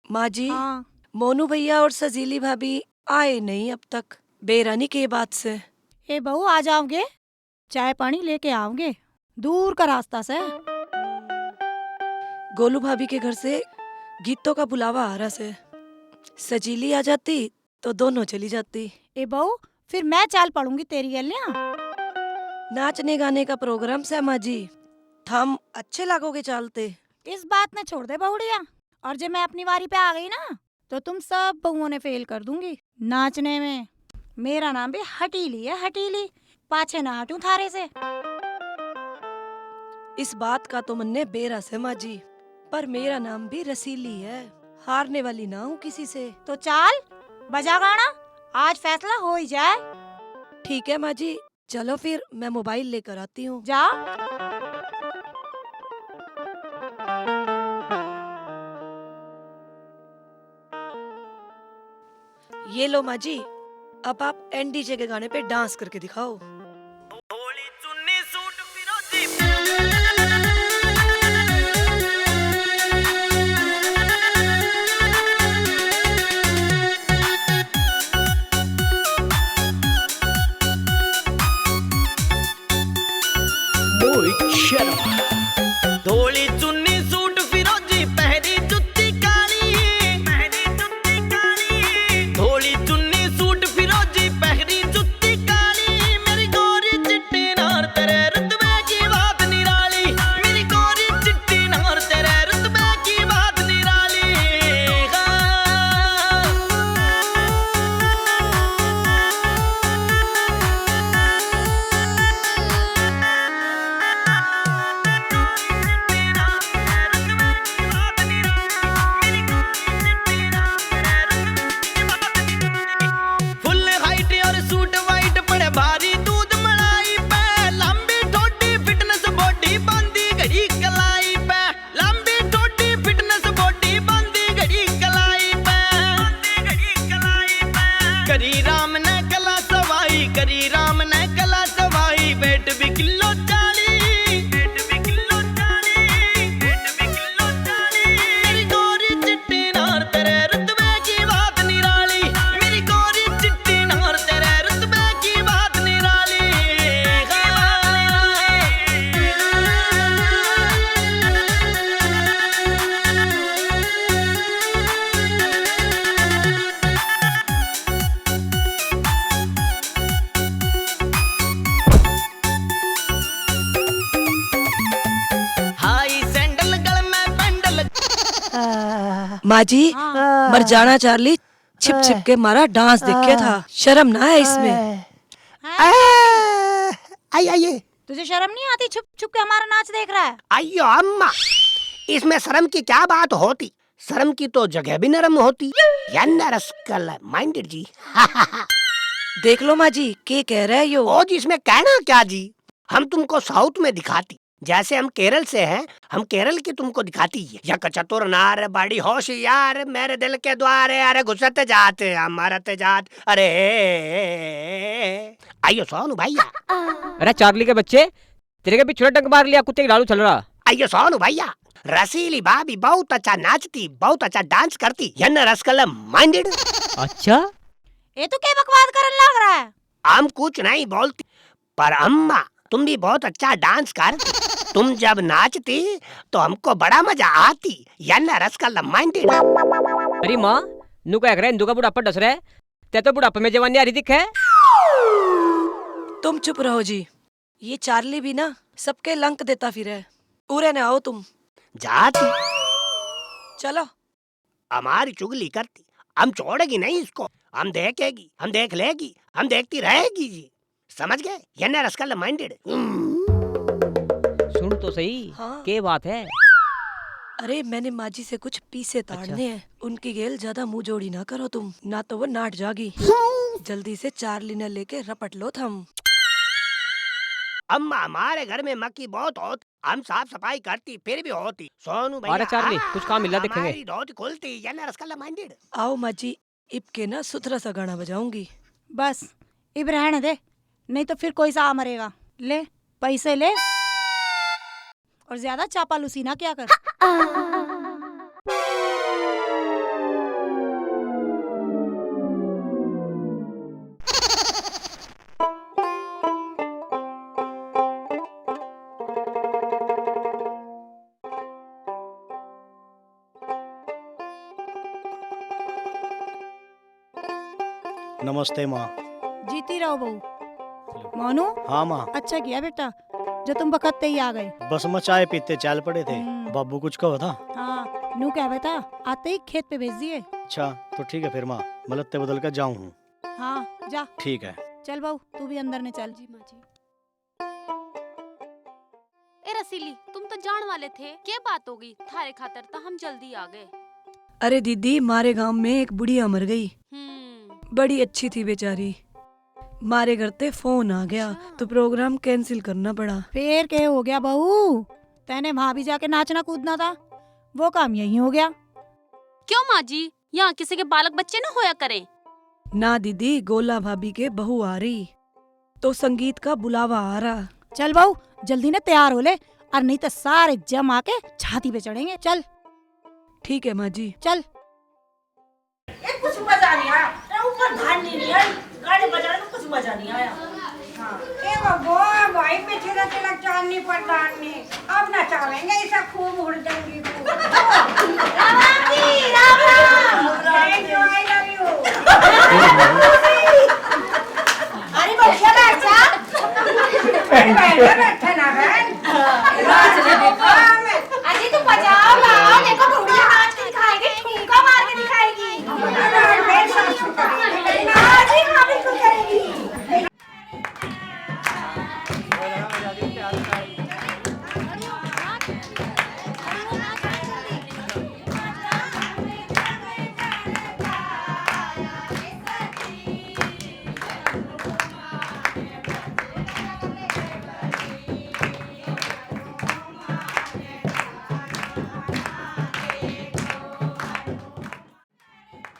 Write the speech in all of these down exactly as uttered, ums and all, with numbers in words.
माँ जी, हाँ। मोनू भैया और सजीली भाभी आए नहीं अब तक। बेरा नहीं के बात से। ए बहू, आ जाओगे, चाय पानी लेके आओगे, दूर का रास्ता से। गोलू भाभी के घर से गीतों का बुलावा आ रहा से। सजीली आ जाती तो दोनों चली जाती। ए बहू, फिर मैं चाल पड़ूंगी तेरी गैल्या। नाचने गाने का प्रोग्राम से माँ जी, थम अच्छे लागोगे चालते। इस बात ने छोड़ दे बहुड़िया, और जे मैं अपनी बारी पे आ गई ना, तो तुम सब बहुओं ने फेल कर दूंगी नाचने में। मेरा नाम भी हटीली है, हटीली। पाछे ना हटूं थारे से। इस बात का तो मन्ने बेरा से माँ जी, पर मेरा नाम भी रसीली है। हारने वाली ना हूँ किसी से। तो चाल, बजा गाना, आज फैसला हो ही जाए। ठीक है माँ जी, चलो फिर मैं मोबाइल लेकर आती हूँ। जा। ये लो माँ जी, अब आप एनडीजे के गाने पे डांस करके दिखाओ। मोहित शर्मा। धोली चुन्नी सूट फिरोजी पहरी जुत्ती काली, पहरी जुत्ती काली। धोली चुन्नी सूट फिरोजी पहरी जुत्ती काली, मेरी गोरी चिट्टी नार तेरे रुतबे की बात निराली, मेरी गोरी चिट्टी नार तेरे रुतबे की बात निराली। हाँ। फुल हाइट और सूट वाइट पड़े भारी दूध मलाई पे, लंबी ठोडी फिटनेस बॉडी बांधी घड़ी कलाई पे, लंबी ठोडी फिटनेस बॉडी बांधी घड़ी कलाई पे, करी राम ने कला सवाई, करी राम ने कला सवाई, वेट भी किलो चाली, वेट भी किलो चाली, वेट भी किलो चाली। मेरी गोरी चिट्टी नार तेरे रुतबे की बात निराली, मेरी गोरी चिट्टी नार तेरे रुतबे की बात निराली। हाई सैंडल गल में पैंडल। माँ जी, हाँ। मर जाना चार्ली, छिप छिप के मारा डांस देखे था, शर्म ना है इसमें। हाँ। आ, आई, आई, आई। तुझे शर्म नहीं आती छुप छुप के हमारा नाच देख रहा है? आइयो अम्मा, इसमें शर्म की क्या बात होती, शर्म की तो जगह भी नरम होती। या नरस कल माइंडेड जी। देख लो माँ जी, के कह रहा है यो? ओ जी, इसमें कहना क्या जी, हम तुमको साउथ में दिखाती, जैसे हम केरल से हैं, हम केरल की तुमको दिखाती है। या चतुर नार बड़ी होशियार, मेरे दिल के द्वारे, अरे घुसत जात, मरत जात, अरे। आइयो सोनू भैया। अरे चार्ली के बच्चे, तेरे के पीछे डंक मार लिया, कुत्ते की लालू चल रहा। आइयो सोनू भैया, रसीली भाभी बहुत अच्छा नाचती, बहुत अच्छा डांस करती, या नरस कल माइंडेड। अच्छा, ये तो क्या बकवास करन लग रहा है? हम कुछ नहीं बोलती, पर अम्मा, तुम भी बहुत अच्छा डांस करती। तुम जब नाचती तो हमको बड़ा मजा आती, या नरस कल माइंडेड। अरे माँ, नु कह रहे हिंदू का बुढ़ापा डस रहा है, ते तो बुढ़ापे में जवानी आ रही दिखे। तुम चुप रहो जी, ये चार्ली भी ना सबके लंक देता फिरे। उरे ने आओ तुम। जाती। चलो। हमारी चुगली करती, हम छोड़ेगी नहीं इसको, हम देखेगी, हम देख लेगी, हम देखती रहेगी जी। समझ गए? ये ना रसकल माइंडेड। सुन तो सही, हाँ। के बात है? अरे, मैंने माँ जी से कुछ पीसे ताड़ने हैं, उनकी गेल ज्यादा मुंह जोड़ी ना करो तुम, ना तो वो नाट जागी। जल्दी से चार्ली ने लेके रपट लो थम। अम्मा, हमारे घर में मक्खी बहुत होती, हम साफ सफाई करती फिर भी होती। सोनू भैया, अरे चार्ली, हाँ, कुछ काम मिला देखेंगे। हमारी धोती खुलती, ये ना रसकल माइंडेड। आओ माँ जी, इब के ना सुथरा सा गाना बजाऊंगी। बस, इब रहने दे, नहीं तो फिर कोई सा आ मरेगा। ले, पैसे ले और ज्यादा चापालूसी ना क्या कर। नमस्ते माँ। जीती रहो बहू। मोनू। हाँ माँ। अच्छा किया बेटा, जो तुम बखत ही आ गए। बस माँ, चाय पीते चल पड़े थे। हम्म। बाबू कुछ कहो था? हाँ, नू कह बेटा, आते ही खेत पे भेज दिए। अच्छा, तो ठीक है फिर माँ, मैं लत्ते बदल कर जाऊँ हूँ। हाँ, जा। ठीक है। चल बहू, तू भी अंदर ने चल। जी माँ जी। ए रसीली, तुम तो जान वाले थे, के बात हो गई? थारे खातर तो हम जल्दी आ गए। अरे दीदी, मारे गांव में एक बुढ़िया मर गई। हम्म। बड़ी अच्छी थी बेचारी। मारे घर ते फोन आ गया, अच्छा। तो प्रोग्राम कैंसिल करना पड़ा। फिर के हो गया बहू? तैने वहां भी जाके नाचना कूदना था, वो काम यहीं हो गया। क्यों माँ जी, यहाँ किसी के बालक बच्चे ना होया करें? ना दीदी, गोला भाभी के बहू आ रही, तो संगीत का बुलावा आ रहा। चल बहू, जल्दी ने तैयार हो ले, और नहीं तो सारे जम आके छाती पे चढ़ेंगे। चल। ठीक है माँ जी। चल। ए, कुछ मजा नहीं आया। ए, ऊपर धान नहीं, नहीं आई। गाने बजाने में कुछ मजा नहीं आया। हाँ। ए बाबा, भाई पीछे से तिलक चांदनी पर डालनी। अब ना चालेंगे, इसे खूब उड़ जाएंगी तू। राम राम जी, राम Ram. Thank you, I love you। अरे, बढ़िया बैठ जा। अरे, बैठ जा, बैठ ना, बहन। अजी, तू बजाओ, गाओ, देखो, बुढ़िया नाच के दिखाएगी, ठुमका मार के दिखाएगी। हाँ जी, हाँ, बिल्कुल करेगी।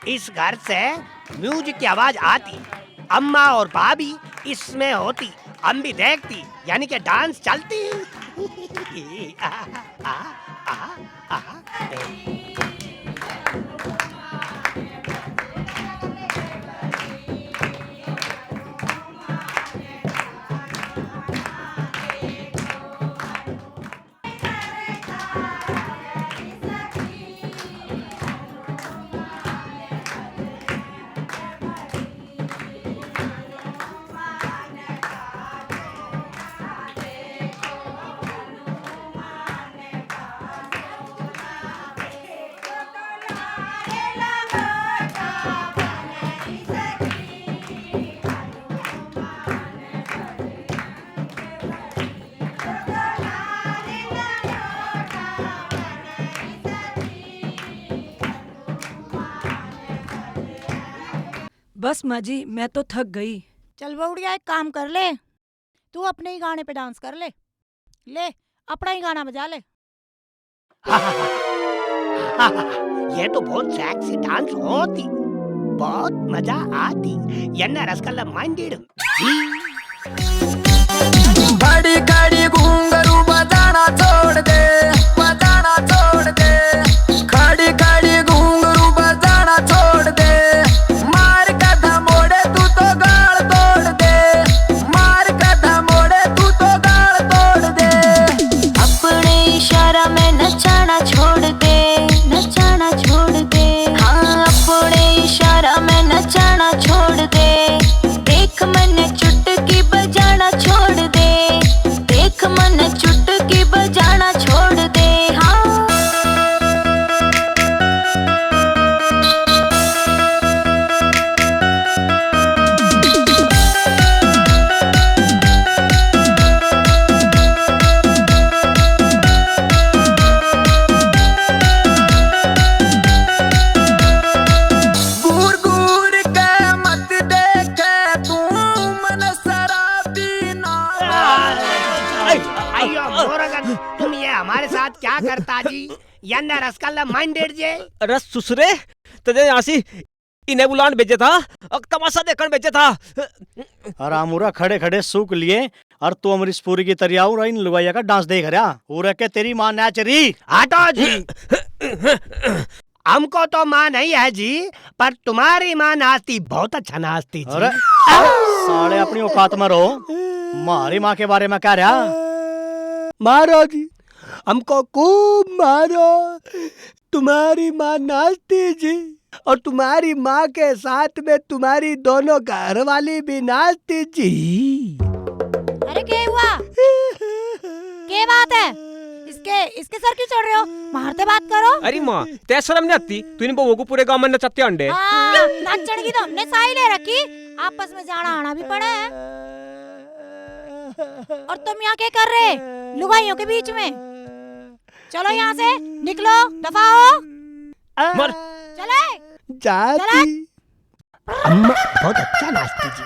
इस घर से म्यूजिक की आवाज आती, अम्मा और भाभी इसमें होती, हम भी देखती, यानी कि डांस चलती। आ, आ, आ, आ। बस माँ जी, मैं तो थक गई। चल बउड़िया, एक काम कर ले, तू अपने ही गाने पे डांस कर ले। ले, अपना ही गाना बजा ले। ये तो बहुत सेक्सी डांस होती, बहुत मजा आती। यन्ना रसकल्ला माइंडेड। खड़ी खड़ी घुंघरू बजाना छोड़ दे, बजाना छोड़ दे। खड़ी खड़ी घुंघरू बजाना छोड़ दे। मार के धमोड़े तू तो गाल तोड़ दे, मार के धमोड़े तू तो गाल तोड़ दे। अपने इशारा में नचाना छोड़ दे, नचाना छोड़ दे। हाँ, अपने इशारा में नचाना छोड़ दे। देख मन्ने चुटकी बजाना छोड़ दे, देख मन्ने चुटकी बजाना छोड़ दे। हाँ। घूर घूर के मत देखे तू मन शराबी ना। आयो, मोरगन, तुम ये हमारे साथ क्या करता जी? यन्ना रसकल्ला माइंडेड जे। अरे सुसरे, तजे यहाँ से इन्हें बुलान भेजे था, अक तमाशा देखन भेजे था। आराम उरा खड़े खड़े सूख लिए, और तू अमरीश पुरी की तरिया उरा इन लुगाइया का डांस देख रहा। उरा के तेरी माँ नाच रही। हटो जी। हमको तो माँ नहीं है जी, पर तुम्हारी माँ नाचती बहुत अच्छा नाचती जी। अरे, साले अपनी औकात में रहो। हमारी माँ के बारे में कह रहा? मारो जी, हमको खूब मारो। तुम्हारी माँ नाचती जी। और तुम्हारी माँ के साथ में तुम्हारी दोनों घरवाली भी नाचती जी। अरे, के हुआ? के बात है? इसके, इसके सर क्यों चढ़ रहे हो? मारते बात करो। अरे माँ, तै शर्म नहीं आती? तू इन बहुओं को पूरे गांव में नचाते अंडे। हाँ, नाचण की तो हमने साई ले रखी, आपस में जाना आना भी पड़ा है। और तुम यहाँ क्या कर रहे, लुगाइयों के बीच में? चलो यहाँ से, निकलो, दफा हो। मर। चले। जाती। अम्मा बहुत अच्छा नाचती जी।